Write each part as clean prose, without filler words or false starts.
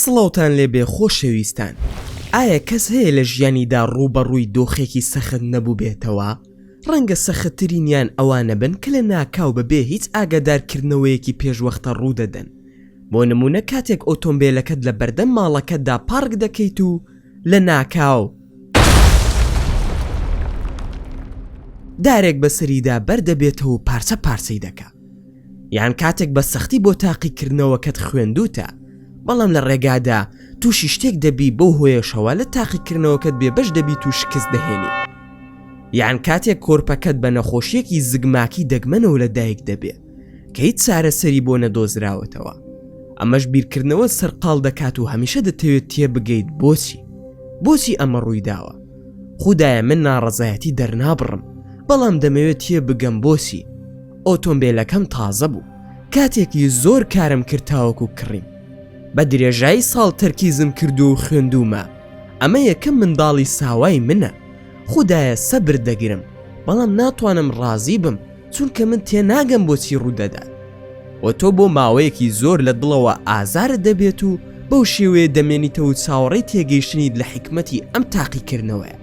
سڵاوتان لێبێ خۆشەویستان ئایا کەس هەیە لە ژیانیدا ڕووبەڕووی دۆخێکی سەخت نەبووبێتەوە؟ ڕەنگە سەختترینیان ئەوانە بن کە لە ناکاو بەبێ هیچ ئاگادارکردنەوەیەکی پێشوەختە ڕوودەدەن. بۆ نموونە کاتێک ئۆتۆمبێلەکەت لە بەردەم ماڵەکەتدا پارک دەکەیت و لە ناکاو دارێک بەسەریدا بەردەبێتەوە و پارچە پارچەی دەکا. یان کاتێک بە سەختی بۆ تاقیکردنەوەکەت خوێندووتە، بەڵام لە ڕێگادا تووشی شتێک دەبی بەو هۆیەشەوە لە تاقیکردنەوەکەت بێبەش دەبیت و شکست دەهێنیت. یان کاتێک کۆرپەکەت بە نەخۆشییەکی زگماکی دەگمەنەوە لە دایک دەبێ کە هیچ چارەسەری بۆ نەدۆزراوەتەوە. ئەمەش بیرکردنەوەت سەرقاڵ دەکات و هەمیشە دەتەوێت تێبگەیت بۆچی؟ بۆچی ئەمە ڕوویداوە؟ خودایە من ناڕەزایەتی دەرنابڕم، بەڵام دەمەوێت تێبگەم بۆچی؟ ئۆتۆمبێلەکەم تازە بوو کاتێکی زۆر کارم کرد تاوەکو کڕیم بە درێژایی ساڵ تەرکیزم کرد و خوێندوومە ئەمە یەکەم منداڵی ساوای منە خودایە سەبر دەگرم بەڵام ناتوانم ڕازی بم چونکە من تێناگەم بۆچی ڕوودەدات و تۆ بۆ ماوەیەکی زۆر لە دڵەوە ئازارت دەبێت و بەو شێوەیە دەمێنیتەوە و چاوەڕێی تێگەیشتنیت لە حیکمەتی ئەم تاقیکردنەوەیە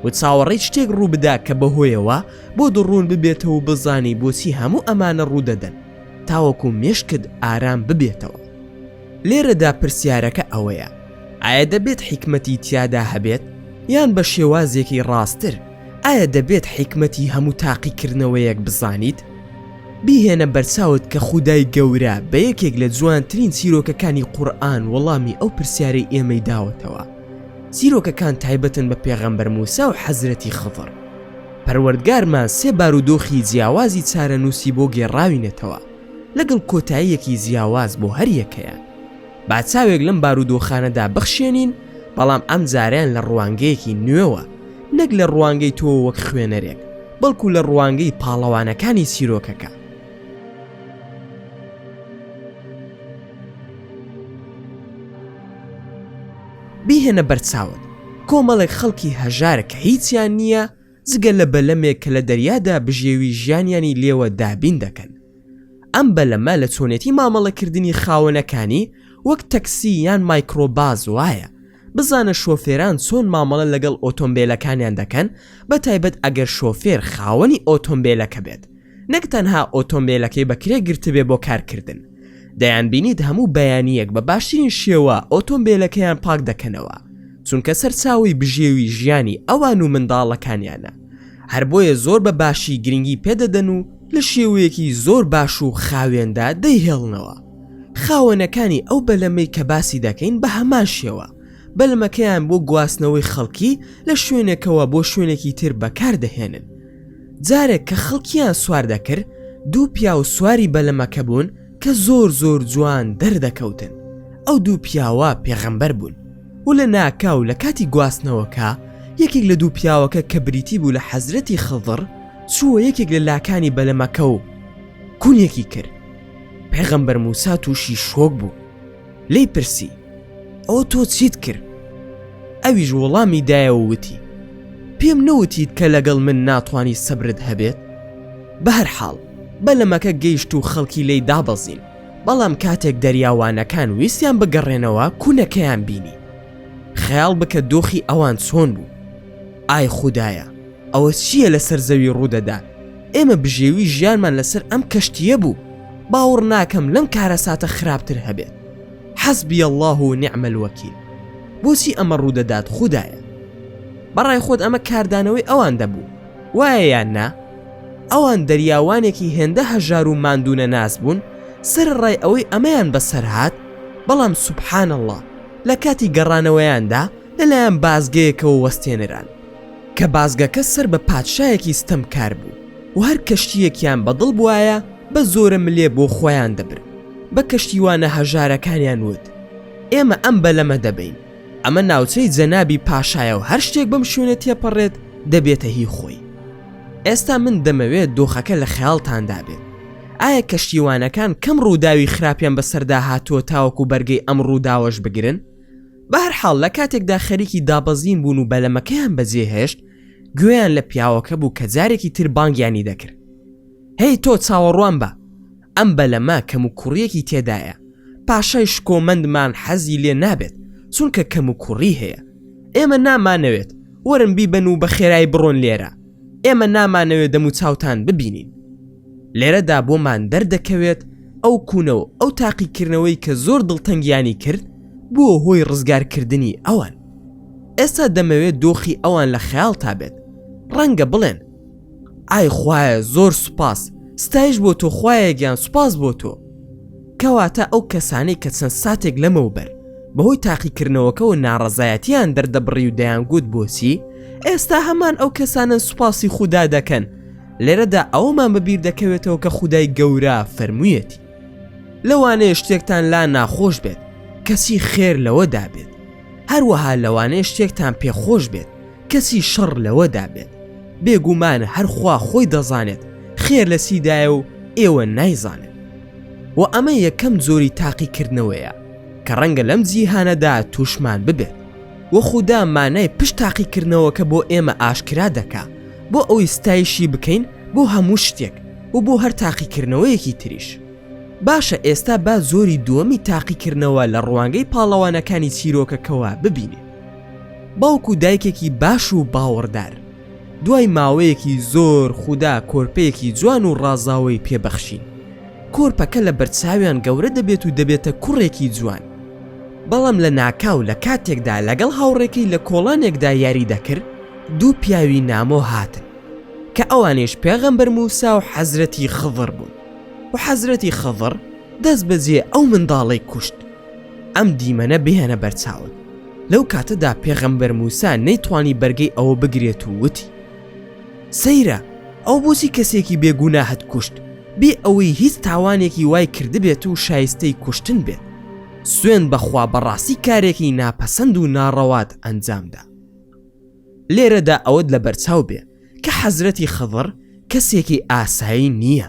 و چاوەڕێیت شتێک ڕووبدا کە بەهۆیەوە بۆت ڕوون ببێتەوە و بزانی بۆچی هەموو ئەمانە ڕوودەدەن تاوەکو مێشکت ئارام ببێتەوە. لێرەدا پرسیارەکە ئەوەیە ئایا دەبێت حیکمەتی تیادا هەبێت؟ یان بە شێوازێکی ڕاستتر ئایا دەبێت حیکمەتی هەموو تاقیکردنەوەیەک بزانیت؟ بیهێنە بەرچاوت کە خودای گەورە بە یەکێک لە جوانترین چیرۆکەکانی قورئان وەڵامی ئەو پرسیارەی ئێمەی داوەتەوە. چیرۆکەکان تایبەتن بە پێغەمبەر موسا و حەزرەتی خضر. پەروەردگارمان سێ بارودۆخی جیاوازی چارەنووسی بۆ گێڕاوینەتەوە، لەگەڵ کۆتاییەکی جیاواز بۆ هەر یەکەیان. با چاوێک لەم بارودۆخانەدا بخشێنین، بەڵام ئەمجارەیان لە ڕوانگەیەکی نوێوە، نەک لە ڕوانگەی تۆ وەک خوێنەرێک، بەڵکو لە ڕوانگەی پاڵەوانەکانی چیرۆکەکە. بیهێنە بەرچاوت کۆمەڵێک خەڵکی هەژار کە هیچیان نییە جگە لە بەلەمێک کە لە دەریادا بژێوی ژیانیانی لێوە دابین دەکەن. ئەم بەلەمە لە چۆنێتی مامەڵەکردنی خاوەنەکانی وەک تەکسی یان مایکرۆباس وایە، بزانە شۆفێران چۆن مامەڵە لەگەڵ ئۆتۆمبێلەکانیان دەکەن بەتایبەت ئەگەر شۆفێر خاوەنی ئۆتۆمبێلەکە بێت نەک تەنها ئۆتۆمبێلەکەی بە کرێ گرتبێ بۆ کارکردن. دەیانبینیت هەموو بەیانییەک بە باشترین شێوە ئۆتۆمبێلەکەیان پاک دەکەنەوە، چونکە سەرچاوەی بژێوی ژیانی ئەوان و منداڵەکانیانە، هەر بۆیە زۆر بە باشی گرنگی پێدەدەن و لە شێوەیەکی زۆر باش و خاوێندا دەیهێڵنەوە. خاوەنەکانی ئەو بەلەمەی کە باسی دەکەین بە هەمان شێوە بەلەمەکەیان بۆ گواستنەوەی خەڵکی لە شوێنێکەوە بۆ شوێنێکی تر بەکار دەهێنن. جارێک کە خەڵکیان سوار دەکرد دوو پیاو سواری بەلەمەکە بوون کە زۆر زۆر جوان دەردەکەوتن ئەو دوو پیاوە پێغەمبەر بوون و لە ناکاو لە کاتی گواستنەوەکە یەکێک لە دوو پیاوەکە کە بریتی بوو لە حەزرەتی خضر چووە یەکێک لە لاکانی بەلەمەکە و کونێکی کرد پێغەمبەر موسا تووشی شۆک بوو لێی پرسی، ئەوە تۆ چیت کرد؟ ئەویش وەڵامی دایەوە وتی، پێم نەوتیت کە لەگەڵ من ناتوانی سەبرت هەبێت؟ بەهەرحاڵ بەلەمەکە گەیشت و خەڵکی لێی دابەزین، بەڵام کاتێک دەریاوانەکان ویستیان بگەڕێنەوە کونەکەیان بینی. خەیاڵ بکە دۆخی ئەوان چۆن بوو. ئای خودایە! ئەوە چییە لەسەر زەوی ڕوودەدات؟ ئێمە بژێوی ژیانمان لەسەر ئەم کەشتییە بوو، باوەڕ ناکەم لەم کارەساتە خراپتر هەبێت. حسبی اللە و نعم الوکیل. بۆچی ئەمە ڕوودەدات خودایە؟ بەڕای خۆت ئەمە کاردانەوەی ئەوان دەبوو، وایە یان نا؟ ئەوان دەریاوانێکی هێندە هەژار و ماندوونەناس بوون، سەرەڕای ئەوەی ئەمەیان بەسەر هات، بەڵام سبحان اللە لە کاتی گەڕانەوەیاندا لەلایەن بازگەیەکەوە وەستێنران. کە بازگەکە سەر بە پادشایەکی ستەمکار بوو و هەر کەشتییەکیان بە دڵ بوایە بە زۆرە ملێ بۆ خۆیان دەبرد، بە کەشتیوانە هەژارەکانیان وت، ئێمە ئەم بەلەمە دەبەین، ئەمە ناوچەی جەنابی پاشایە و هەر شتێک بەم شوێنە تێپەڕێت دەبێتە هی خۆی. ئێستا من دەمەوێت دۆخەکە لە خەیاڵتاندا بێت. ئایا کەشتیوانەکان کەم ڕووداوی خراپیان بەسەردا هاتووە تاوەکو بەرگەی ئەم ڕووداوەش بگرن؟ بەهەرحاڵ لە کاتێکدا خەریکی دابەزین بوون و بەلەمەکەیان بەجێهێشت، گوێیان لە پیاوەکە بوو کە جارێکی تر بانگیانی دەکرد. هەی تۆ چاوەڕوان بە! ئەم بەلەمە کەموکوڕییەکی تێدایە. پاشای شکۆمەندمان حەزی لێ نابێت چونکە کەموکوڕی هەیە. ئێمە نامانەوێت، وەرن بیبەن و بە خێرایی بڕۆن لێرە. ئێمە نامانەوێت دەموچاوتان ببینین. لێرەدا بۆمان دەردەکەوێت ئەو کوونە و ئەو تاقیکردنەوەی کە زۆر دڵتەنگیانی کرد بووە هۆی ڕزگارکردنی ئەوان. ئێستا دەمەوێت دۆخی ئەوان لە خەیاڵتا بێت. ڕەنگە بڵێن، ئای خوایە زۆر سوپاس، ستایش بۆ تۆ خوایە گیان سوپاس بۆ تۆ. کەواتە ئەو کەسانەی کە چەند ساتێک لەمەوبەر بەهۆی تاقیکردنەوەکەوە ناڕەزایەتیان دەردەبڕی و دەیانگوت بۆچی، ئێستا هەمان ئەو کەسانەن سوپاسی خودا دەکەن. لێرەدا ئەوەمان بەبیر دەکەوێتەوە کە خودای گەورە فەرموویەتی لەوانەیە شتێکتان لا ناخۆش بێت کەچی خێر لەوەدا بێت هەروەها لەوانەیە شتێکتان پێخۆش بێت کەچی شەڕ لەوەدا بێت بێگومان هەر خوا خۆی دەزانێت خێر لە چیدایە و ئێوە نایزانن و ئەمە یەکەم جۆری تاقیکردنەوەیە کە ڕەنگە لەم جیهانەدا تووشمان ببێت و خودا مانای پشت تاقیکردنەوەکە بۆ ئێمە ئاشکرا دەکا بۆ ئەوەی ستایشی بکەین بۆ هەموو شتێک و بۆ هەر تاقیکردنەوەیەکی تریش. باشە ئێستا با جۆری دووەمی تاقیکردنەوە لە ڕوانگەی پاڵەوانەکانی چیرۆکەکەوە ببینین. باوک و دایکێکی باش و باوەڕدار. دوای ماوەیەکی زۆر خودا کۆرپەیەکی جوان و ڕازاوەی پێ بەخشین. کۆرپەکە لە بەرچاویان گەورە دەبێت و دەبێتە کوڕێکی جوان. بەڵام لە ناکاو لە کاتێکدا لەگەڵ هاوڕێکەی لە کۆڵانێکدا یاری دەکرد، دوو پیاوی نامۆ هاتن، کە ئەوانیش پێغەمبەر موسا و حەزرەتی خضر بوون و حەزرەتی خضر دەست بەجێ ئەو منداڵەی کوشت. ئەم دیمەنە بهێنە بەرچاوت. لەو کاتەدا پێغەمبەر موسا نەیتوانی بەرگەی ئەوە بگرێت و وتی، سەیرە، ئەو بۆچی کەسێکی بێ گوناهت کوشت، بێ ئەوەی هیچ تاوانێکی وای کردبێت و شایستەی کوشتن بێت؟ سوێند بە خوا بەڕاستی کارێکی ناپەسەند و ناڕەوات ئەنجامدا. لێرەدا ئەوەت لەبەرچاو بێ کە حەزرەتی خضر کەسێکی ئاسایی نییە،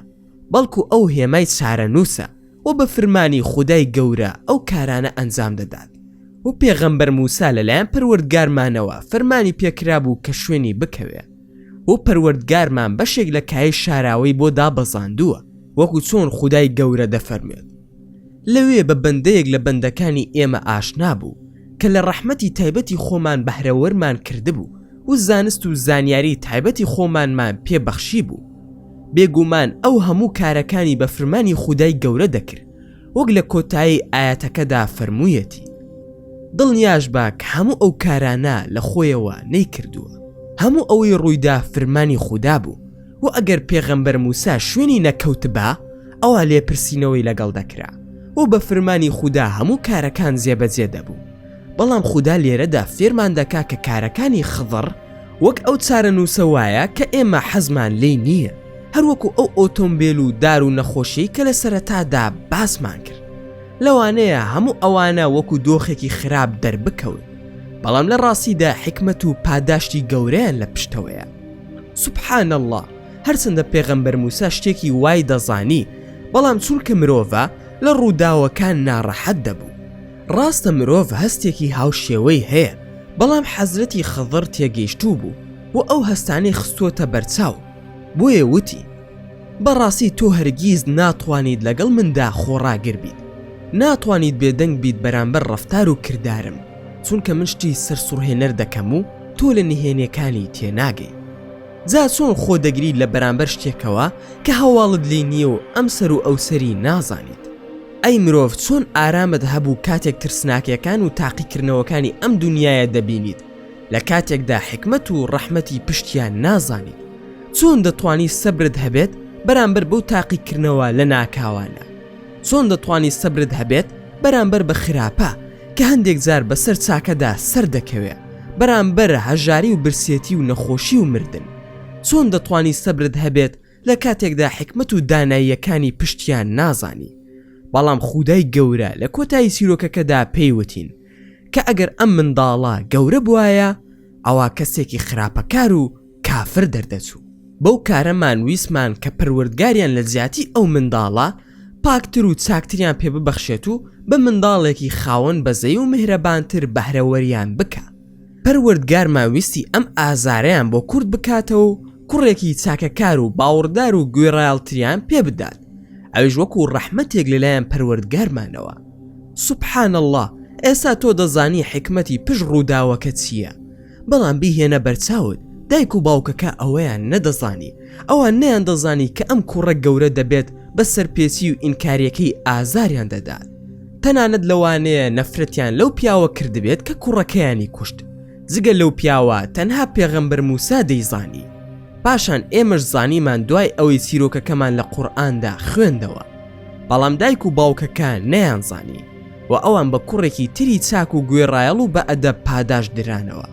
بەڵکو ئەو هێمای چارەنووسە و بە فرمانی خودای گەورە ئەو کارانە ئەنجام دەدات و پێغەمبەر موسا لەلایەن پەروەردگارمانەوە فەرمانی پێکرابوو کە شوێنی بکەوێ و پەروەردگارمان بەشێک لە کایەی شاراوەی بۆ دابەزاندووە وەکو چۆن خودای گەورە دەفەرموێت لەوێ بە بەندەیەک لە بەندەکانی ئێمە ئاشنا بوو کە لە ڕەحمەتی تایبەتی خۆمان بەهرەوەرمان کردبوو و زانست و زانیاری تایبەتی خۆمانمان پێ بەخشیبوو. بێگومان ئەو هەموو کارەکانی بە فرمانی خودای گەورە دەکرد، وەک لە کۆتایی ئایەتەکەدا فەرموویەتی، دڵنیاش بە کە هەموو ئەو کارانە لە خۆیەوە نەیکردووە، هەموو ئەوەی ڕوویدا فرمانی خودا بوو، وە ئەگەر پێغەمبەر موسا شوێنی نەکەوتبا ئەوا لێپرسینەوەی لەگەڵ دەکرا و بە فرمانی خودا هەموو کارەکان جێبەجێ دەبوو، بەڵام خودا لێرەدا فێرمان دەکا کە کارەکانی خضر وەک ئەو چارەنووسە وایە کە ئێمە حەزمان لێی نییە، هەروەکو ئەو ئۆتۆمبێل و دار و نەخۆشیەی کە لە سەرەتادا باسمان کرد. لەوانەیە هەموو ئەوانە وەکو دۆخێکی خراپ دەربکەون، بەڵام لە ڕاستیدا حیکمەت و پاداشتی گەورەیان لە پشتەوەیە. سبحان اللە هەرچەندە پێغەمبەر موسا شتێکی وای دەزانی، بەڵام چونکە مرۆڤە لە ڕووداوەکان ناڕەحەت دەبوو. ڕاستە مرۆڤ هەستێکی هاوشێوەی هەیە، بەڵام حەزرەتی خضر تێگەیشتوو بوو و ئەو هەستانەی خستووەتە بەرچاو، بۆیە وتی، بەڕاستی تۆ هەرگیز ناتوانیت لەگەڵ مندا خۆڕاگر بیت، ناتوانیت بێدەنگ بیت بەرامبەر ڕەفتار و کردارم، چونکە من شتی سەرسوڕهێنەر دەکەم و تۆ لە نهێنیەکانی تێناگەی. جا چۆن خۆ دەگریت لە بەرامبەر شتێکەوە کە هەواڵت لێی نییە و ئەمسەر و ئەوسەری نازانیت؟ ئەی مرۆڤ چۆن ئارامت هەبوو کاتێک ترسناکیەکان و تاقیکردنەوەکانی ئەم دونیایە دەبینیت لە کاتێکدا حیکمەت و ڕەحمەتی پشتیان نازانیت؟ چۆن دەتوانی سەبرت هەبێت بەرامبەر بەو تاقیکردنەوە لەناکاوانە؟ چۆن دەتوانی سەبرت هەبێت بەرامبەر بە خراپە کە هەندێک جار بەسەر چاکەدا سەردەکەوێ، بەرامبەر هەژاری و برسێتی و نەخۆشی و مردن؟ چۆن دەتوانی سەبرت هەبێت لە کاتێکدا حیکمەت و داناییەکانی پشتیان نازانی؟ بەڵام خودای گەورە لە کۆتایی چیرۆکەکەدا پێی وتین کە ئەگەر ئەم منداڵە گەورە بوایە ئەوا کەسێکی خراپەکار و کافر دەردەچوو. بەو کارەمان ویستمان کە پەروەردگاریان لە جیاتی ئەو منداڵە پاکتر و چاکتریان پێ ببەخشێت و بە منداڵێکی خاوەن بەزەیی و میهرەبانتر بەهرەوەریان بکا. پەروەردگارمان ویستی ئەم ئازارەیان بۆ کورت بکاتەوە و کوڕێکی چاکەکار و باوەڕدار و گوێڕایەڵتریان پێ بدات، ئەویش وەکو ڕەحمەتێک لەلایەن پەروەردگارمانەوە. سبحان اللە ئێستا تۆ دەزانی حیکمەتی پشت ڕووداوەکە چییە بەڵام بیهێنە بەرچاوت دایک و باوکەکە ئەوەیان نەدەزانی ئەوان نەیان دەزانی کە ئەم کوڕە گەورە دەبێت بە سەرپێچی و ئینکاریەکەی ئازاریان دەدات تەنانەت لەوانەیە نەفرەتیان لەو پیاوە کردبێت کە کوڕەکەیانی کوشت جگە لەو پیاوە تەنها پێغەمبەر موسا دەیزانی پاشان ئێمەش زانیمان دوای ئەوەی چیرۆکەکەمان لە قورئاندا خوێندەوە بەڵام دایک و باوکەکە نەیانزانی و ئەوان بە کوڕێکی تری چاک و گوێڕایەڵ و بە ئەدەب پاداشت درانەوە.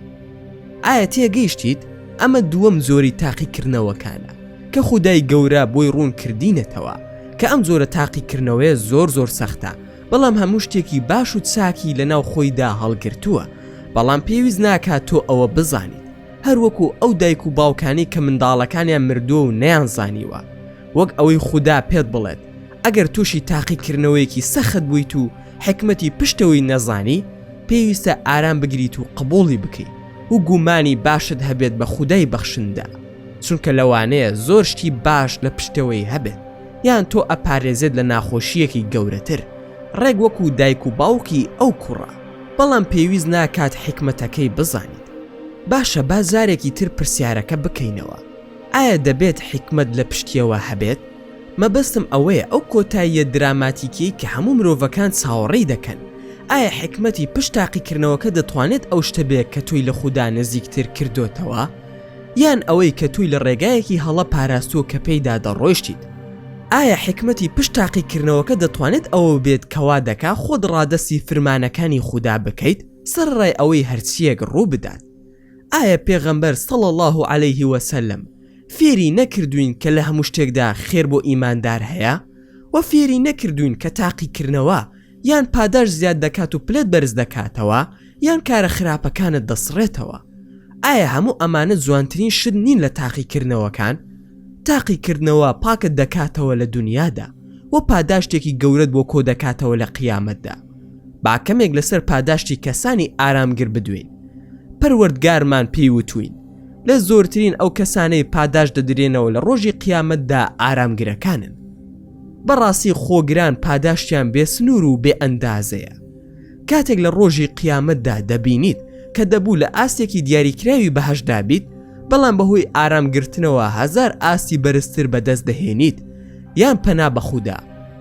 ئایا تێگەیشتیت؟ ئەمە دووەم جۆری تاقیکردنەوەکانە کە خودای گەورە بۆی ڕوون کردینەتەوە کە ئەم جۆرە تاقیکردنەوەیە زۆر زۆر سەختە بەڵام هەموو شتێکی باش و چاکی لەناو خۆیدا هەڵگرتووە بەڵام پێویست ناکات تۆ ئەوە بزانیت هەروەکو ئەو دایک و باوکانەی کە منداڵەکانیان مردووە و نەیانزانیوە وەک ئەوەی خودا پێت بڵێت ئەگەر تووشی تاقیکردنەوەیەکی سەخت بوویت و حیکمەتی پشتەوەی نەزانی پێویستە ئارام بگریت و قبوڵی بکەیت و گومانی باشت هەبێت بە خودای بەخشندە چونکە لەوانەیە زۆر شتی باش لە پشتەوەی هەبێت یان تۆ ئەپارێزێت لە ناخۆشییەکی گەورەتر ڕێک وەکو دایک و باوکی ئەو کوڕە بەڵام پێویست ناکات حیکمەتەکەی بزانیت باشە با جارێکی تر پرسیارەکە بکەینەوە ئایا دەبێت حیکمەت لە پشتیەوە هەبێت؟ مەبەستم ئەوەیە ئەو کۆتاییە دراماتیکیەی کە هەموو مرۆڤەکان چاوەڕێی دەکەن، ئایا حیکمەتی پشت تاقیکردنەوەکە دەتوانێت ئەو شتە بێت کە تۆی لە خودا نزیکتر کردۆتەوە؟ یان ئەوەی کە تۆی لە ڕێگایەکی هەڵە پاراستووە کە پێیدا دەڕۆیشتیت؟ ئایا حیکمەتی پشت تاقیکردنەوەکە دەتوانێت ئەوە بێت کە وا دەکا خۆت ڕادەستی فرمانەکانی خودا بکەیت سەرەڕای ئەوەی هەرچییەک ڕووبدات؟ ئایا پێغەمبەر صلی اللە علیه وسلم فێری نەکردووین کە لە هەموو شتێکدا خێر بۆ ئیماندار هەیە؟ وە فێری نەکردووین کە تاقیکردنەوە یان پاداشت زیاد دەکات و پلەت بەرز دەکاتەوە یان کارە خراپەکانت دەسڕێتەوە؟ ئایا هەموو ئەمانە جوانترین شت نین لە تاقیکردنەوەکان؟ تاقیکردنەوە پاکت دەکاتەوە لە دونیادا و پاداشتێکی گەورەت بۆ کۆدەکاتەوە لە قیامەتدا. با کەمێک لەسەر پاداشتی کەسانی ئارامگر بدوێین. پەروەردگارمان پێی وتووین، لە زۆرترین ئەو کەسانەی پاداشت دەدرێنەوە لە ڕۆژی قیامەتدا ئارامگرەکانن. بەڕاستی خۆگران پاداشتیان بێ سنوور و بێ ئەندازەیە. کاتێک لە ڕۆژی قیامەتدا دەبینیت کە دەبوو لە ئاستێکی دیاریکراوی بەهەشتدا بیت، بەڵام بەهۆی ئارامگرتنەوە هەزار ئاستی بەرزتر بەدەست دەهێنیت، یان پەنا بە خودا،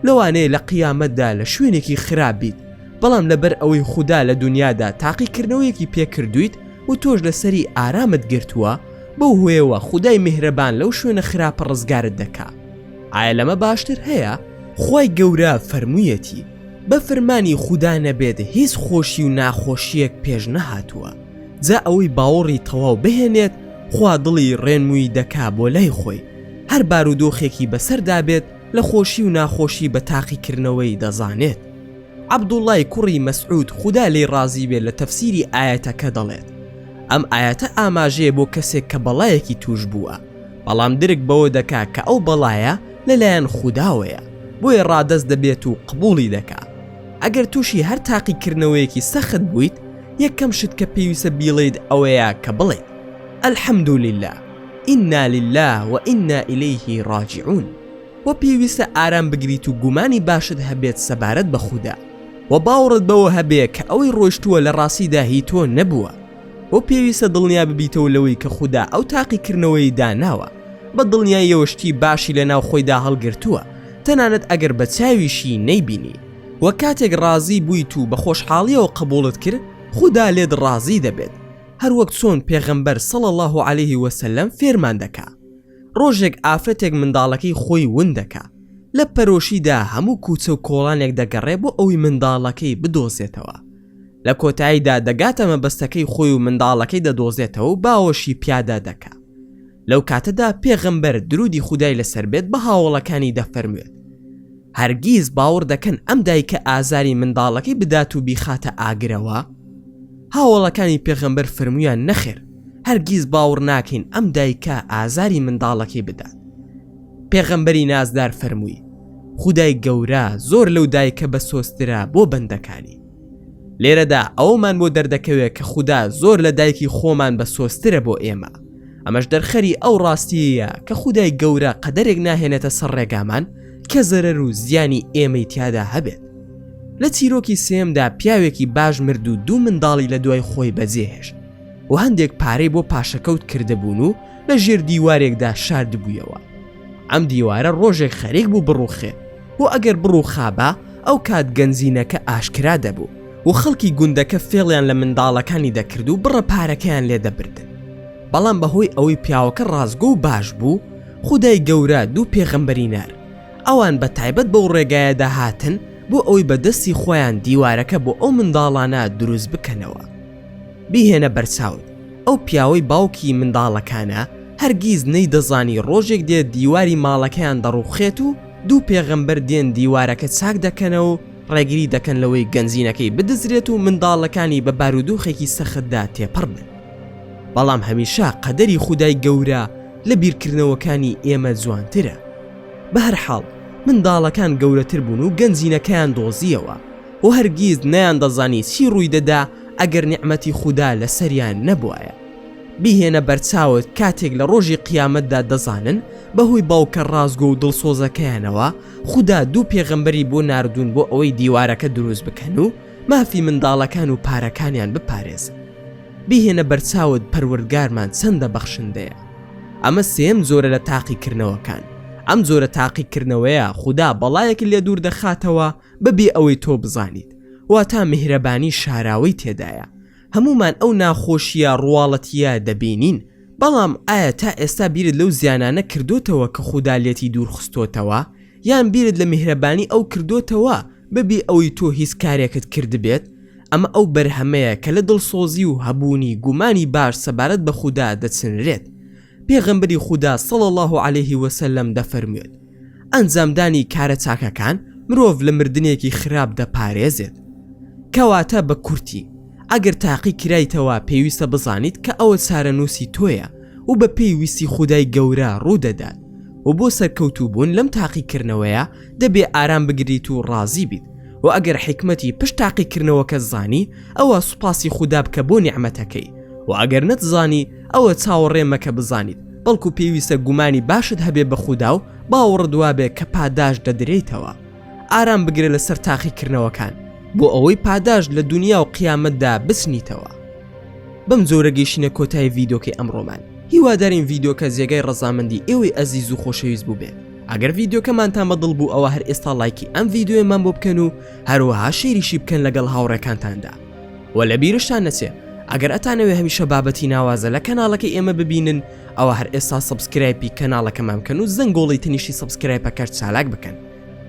لەوانەیە لە قیامەتدا لە شوێنێکی خراپ بیت، بەڵام لەبەر ئەوەی خودا لە دونیادا تاقیکردنەوەیەکی پێ کردوویت و تۆش لەسەری ئارامت گرتووە، بەو هۆیەوە خودای میهرەبان لەو شوێنە خراپە ڕزگارت دەکا. ئایا لەمە باشتر هەیە؟ خوای گەورە فەرموویەتی، بە فرمانی خودا نەبێت هیچ خۆشی و ناخۆشییەک پێش نەهاتووە، جا ئەوەی باوەڕی تەواو بهێنێت خوا دڵی ڕێنمووی دەکا بۆ لای خۆی، هەر بارودۆخێکی بەسەردا بێت لە خۆشی و ناخۆشی بە تاقیکردنەوەی دەزانێت. عەبدوڵڵای کوڕی مەسعود خودا لێی ڕازی بێت لە تەفسیری ئایەتەکە دەڵێت، ئەم ئایەتە ئاماژەیە بۆ کەسێک کە بەڵایەکی تووش بووە، بەڵام درک بەوە دەکا کە ئەو بەڵایە لەلایەن خوداوەیە، بۆیە ڕادەست دەبێت و قبوڵی دەکا. ئەگەر تووشی هەر تاقیکردنەوەیەکی سەخت بوویت، یەکەم شت کە پێویستە بیڵێیت ئەوەیە کە بڵێیت، الحمد للە، انا للە و انا الیه راجعون. وە پێویستە ئارام بگریت و گومانی باشت هەبێت سەبارەت بە خودا، وە باوەڕت بەوە هەبێ کە ئەوەی ڕۆیشتووە لە ڕاستیدا هی تۆ نەبووە، وە پێویستە دڵنیا ببیتەوە لەوەی کە خودا ئەو تاقیکردنەوەی داناوە بە دڵنیاییەوە شتی باشی لەناو خۆیدا هەڵگرتووە تەنانەت ئەگەر بە چاویشی نەیبینی، وە کاتێک ڕازی بوویت و بە خۆشحاڵیەوە قبوڵت کرد خودا لێت ڕازی دەبێت هەروەک چۆن پێغەمبەر صلی اللە علیه وسلم فێرمان دەکا. ڕۆژێک ئافرەتێک منداڵەکەی خۆی ون دەکا، لە پەرۆشیدا هەموو کوچە و کۆڵانێک دەگەڕێ بۆ ئەوەی منداڵەکەی بدۆزێتەوە. لە کۆتاییدا دەگاتە مەبەستەکەی خۆی و منداڵەکەی دەدۆزێتەوە و باوەشی پیادا دەکا. لەو کاتەدا پێغەمبەر درودی خودای لەسەر بێت بە هاوەڵەکانی دەفەرموێت، هەرگیز باوەڕ دەکەن ئەم دایکە ئازاری منداڵەکەی بدات و بیخاتە ئاگرەوە؟ هاوەڵەکانی پێغەمبەر فەرموویان نەخێر، هەرگیز باوڕ ناکەین ئەم دایکە ئازاری منداڵەکەی بدات. پێغەمبەری نازدار فەرمووی، خودای گەورە زۆر لەو دایکە بەسۆزترە بۆ بەندەکانی. لێرەدا ئەوەمان بۆ دەردەکەوێت کە خودا زۆر لە دایکی خۆمان بەسۆزترە بۆ ئێمە. ئەمەش دەرخەری ئەو ڕاستییەیە کە خودای گەورە قەدەرێک ناهێنێتە سەر ڕێگامان کە زەرەر و زیانی ئێمەی تیادا هەبێت. لە چیرۆکی سێیەمدا پیاوێکی باش مرد و دوو منداڵی لە دوای خۆی بەجێهێشت و هەندێک پارەی بۆ پاشەکەوت کردبوون و لە ژێر دیوارێکدا شاردبوویەوە. ئەم دیوارە ڕۆژێک خەریک بوو بڕوخێ و ئەگەر بڕوخابا ئەو کات گەنجینەکە ئاشکرا دەبوو و خەڵکی گوندەکە فێڵیان لە منداڵەکانی دەکرد و بڕە پارەکەیان لێ دەبردن. بەڵام بەهۆی ئەوەی پیاوەکە ڕاستگۆ و باش بوو، خودای گەورە دوو پێغەمبەری نارد، ئەوان بە تایبەت بەو ڕێگایەدا هاتن بۆ ئەوەی بە دەستی خۆیان دیوارەکە بۆ ئەو منداڵانە دروست بکەنەوە. بیهێنە بەرچاوت، ئەو پیاوەی باوکی منداڵەکانە هەرگیز نەیدەزانی ڕۆژێک دێت دیواری ماڵەکەیان دەڕووخێت و دوو پێغەمبەر دێن دیوارەکە چاک دەکەنەوە و ڕێگری دەکەن لەوەی گەنجینەکەی بدزرێت و منداڵەکانی بە بارودۆخێکی سەختدا تێپەڕ بن. بەڵام هەمیشە قەدەری خودای گەورە لە بیرکردنەوەکانی ئێمە جوانترە. بەهەرحاڵ منداڵەکان گەورەتر بوون و گەنجینەکەیان دۆزییەوە و هەرگیز نەیاندەزانی چی ڕووی دەدا ئەگەر نیعمەتی خودا لەسەریان نەبوایە. بیهێنە بەرچاوت کاتێک لە ڕۆژی قیامەتدا دەزانن بەهۆی باوکە ڕاستگۆ و دڵسۆزەکەیانەوە خودا دوو پێغەمبەری بۆ ناردوون بۆ ئەوەی دیوارەکە دروست بکەن و مافی منداڵەکان و پارەکانیان بپارێزن. بیهێنە بەرچاوت پەروەردگارمان چەندە بەخشندەیە. ئەمە سێیەم جۆرە لە تاقیکردنەوەکان. ئەم جۆرە تاقیکردنەوەیە خودا بەڵایەکت لێ دوور دەخاتەوە بەبێ ئەوەی تۆ بزانیت. واتا میهرەبانی شاراوەی تێدایە. هەموومان ئەو ناخۆشییە ڕواڵەتییە دەبینین، بەڵام ئایا تا ئێستا بیرت لەو زیانانە کردۆتەوە کە خودا لێتی دوورخستۆتەوە؟ یان بیرت لە میهرەبانی ئەو کردۆتەوە بەبێ ئەوەی تۆ هیچ کارێکت کردبێت؟ ئەمە ئەو بەرهەمەیە کە لە دڵسۆزی و هەبوونی گومانی باش سەبارەت بە خودا دەچنرێت. پێغەمبەری خودا صلی اللە علیه وسلم دەفەرموێت، ئەنجامدانی کارە چاکەکان مرۆڤ لە مردنێکی خراپ دەپارێزێت. کەواتە بە کورتی، ئەگەر تاقی کرایتەوە پێویستە بزانیت کە ئەوە چارەنووسی تۆیە و بە پێی ویستی خودای گەورە ڕوودەدات و بۆ سەرکەوتوو بوون لەم تاقیکردنەوەیە دەبێ ئارام بگریت و ڕازی بیت و ئەگەر حیکمەتی پشت تاقیکردنەوەکەت زانی ئەوا سوپاسی خودا بکە بۆ نیعمەتەکەی و ئەگەر نەتزانی ئەوە چاوەڕێ مەکە بزانیت بەڵکو پێویستە گومانی باشت هەبێ بە خودا و باوەڕت وابێ کە پاداشت دەدرێیتەوە ئارام بگرە لەسەر تاقیکردنەوەکان بۆ ئەوەی پاداشت لە دونیا و قیامەتدا بچنیتەوە. بەم جۆرە گەیشتینە کۆتایی ڤیدۆکەی ئەمڕۆمان هیوادارین ڤیدۆکە جێگای ڕەزامەندی ئێوەی ئەزیز و خۆشەویست بووبێت ئەگەر ڤیدۆکەمانتان بەدڵ بوو ئەوە هەر ئێستا ڵایکی ئەم ڤیدۆیەمان بۆ بکەن و هەروەها share یشی بکەن لەگەڵ هاوڕێکانتاندا وە لە بیرشتان نەچێ ئەگەر ئەتانەوێ هەمیشە بابەتی ناوازە لە کەناڵەکەی ئێمە ببینن ئەوە هەر ئێستا subscribe ی کەناڵەکەمان بکەن و زەنگۆڵی تەنیشتی subscribe ەکەش چالاک بکەن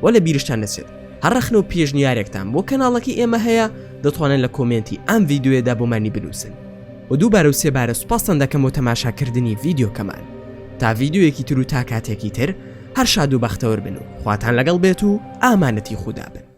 وە لە بیرشتان نەچێت هەر ڕەخنە و پێشنیارێکتان بۆ کەناڵەکەی ئێمە هەیە دەتوانن لە comment ی ئەم ڤیدیۆیەدا بۆمانی بنووسن و دووبارە و سێبارە سوپاستان دەکەم بۆ تەماشاکردنی ڤیدیۆکەمان تا ڤیدیۆیەکی تر و تا کاتێکی تر هەر شاد و بەختەوەر بن و خواتان لەگەڵ بێت و ئامانەتی خودا بن.